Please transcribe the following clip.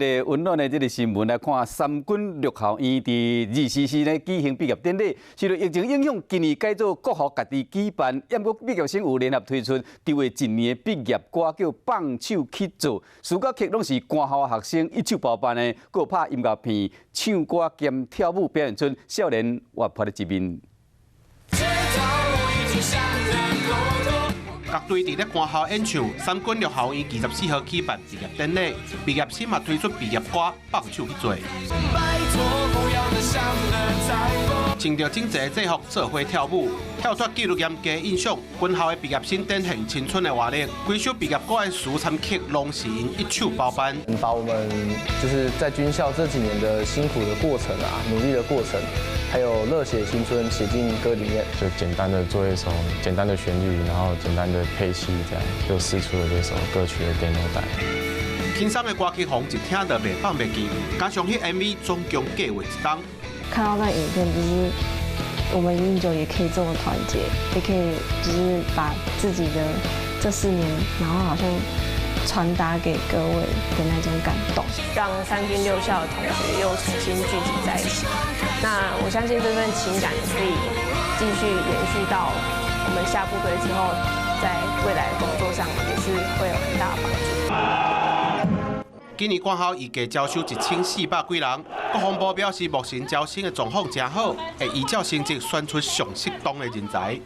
個溫暖的這个新聞來看，三軍陸校院佇24時呢舉行畢業典禮，受到疫情影響，今年改做國學家己舉辦，毋過畢業生有聯合推出籌劃一年的畢業歌，叫《放手去做》，詞佮曲攏是官校學生一手包辦的，閣有拍音樂片、唱歌兼跳舞，表現出少年活潑的一面。樂隊佇咧官校演唱，三軍陸校院24號舉辦畢業典禮，畢業生嘛推出畢業歌《放手去做》。穿著整齊制服做伙跳舞，跳脫紀律嚴格印象，軍校的畢業生展現青春的活力。規首畢業歌的詞參曲攏是𪜶一手包辦。把我們就是在軍校這幾年的辛苦的過程啊，努力的過程，還有熱血青春寫進歌裡面。就簡單的做一首簡單的旋律，然後簡單的配器，這樣就試出了這首歌曲的 demo 帶。輕鬆的歌曲予人一聽就袂放袂記，加上彼 MV 總共計劃一冬。看到那影片，就是我們109也可以這麼團結，也可以就是把自己的這4年，然後好像傳達給各位的那種感動，讓三軍六校的同學又重新聚集在一起。那我相信這份情感可以繼續延續到我們下部隊之後，在未來的工作上也是會有很大的幫助。今年官校預計招收1400幾人，國防部表示，目前招生的狀況誠好，會依照成績選出上適當的人才。